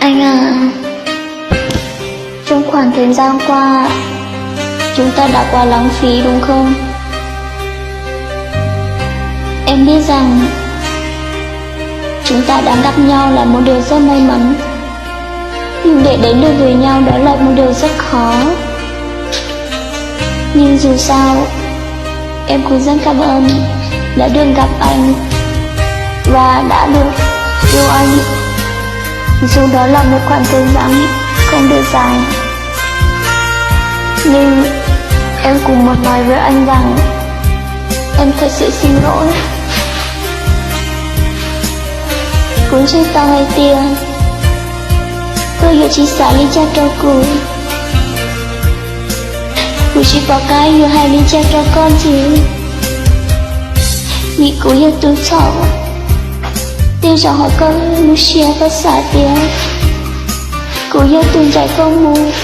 Anh à, trong khoảng thời gian qua, chúng ta đã quá lãng phí đúng không? Em biết rằng chúng ta đã gặp nhau là một điều rất may mắn, nhưng để đến được với nhau đó là một điều rất khó. Nhưng dù sao, em cũng rất cảm ơn đã được gặp anh và đã được yêu anh. Dù đó là một khoảng thời gian không được dài, nhưng em cũng muốn nói với anh rằng em thật sự xin lỗi. Kuv ntseeg tau hais tias koj yuav tsis xav li cas rau kuv. Kuv tsis pom qab yuav hais li cas rau koj ntxiv, vim kuv yog tus txhaum. Tej zaum hauv koj lub siab koj xav tias kuv yog tus ncaim koj mus,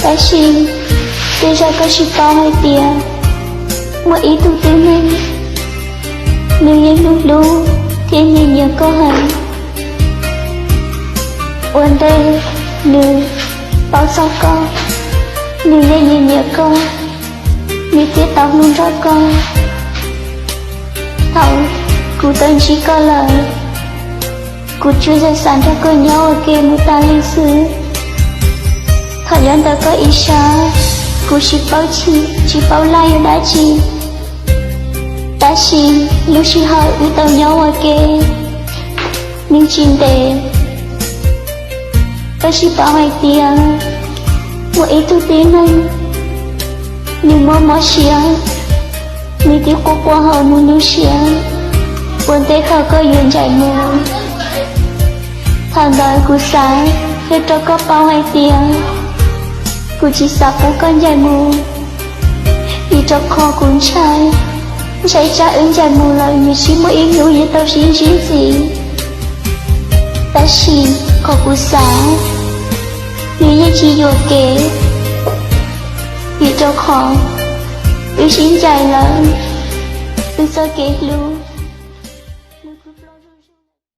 tab sis tej zaum koj tsis paub hais tias muaj ib tug tib neeg, nws yeej hlub hlub thiab nyiam nyiam koj heev. Ua ntej nws paub txog koj, nws yeej nyiam nyiam koj, nws thiaj tau hlub nrog koj. Thaum kuv tau ntsib koj lawm, kuv tsuas yog xav nrog koj nyob ua ke mus tas li xwb. Thaum nyob ntawm koj ib sab, kuv tsis paub chim tsis paub laj yog dab tsi, tab sis lub sij hawm wb tau nyob ua ke nws tsis ntev. Koj tsis paub hais tias muaj ib tug tib neeg, nws mob mob siab, nws twb quaj quaj hauv nws lub siab ua ntej thaum koj yuav ncaim mus. Thaum ntawd kuv xav qhia rau koj paub hais tias kuv tsis xav pub koj ncaim mus, vim rau qhov kuv ntshai, ntshai tsam wb ncaim mus lawm nws tsis muaj ib hnub yuav tau sib ntsib ntxiv. Tab sis qhov kuv xav, nws yeej tsis yuam kev, vim rau qhov wb sib ncaim lawm, wb txoj kev hlub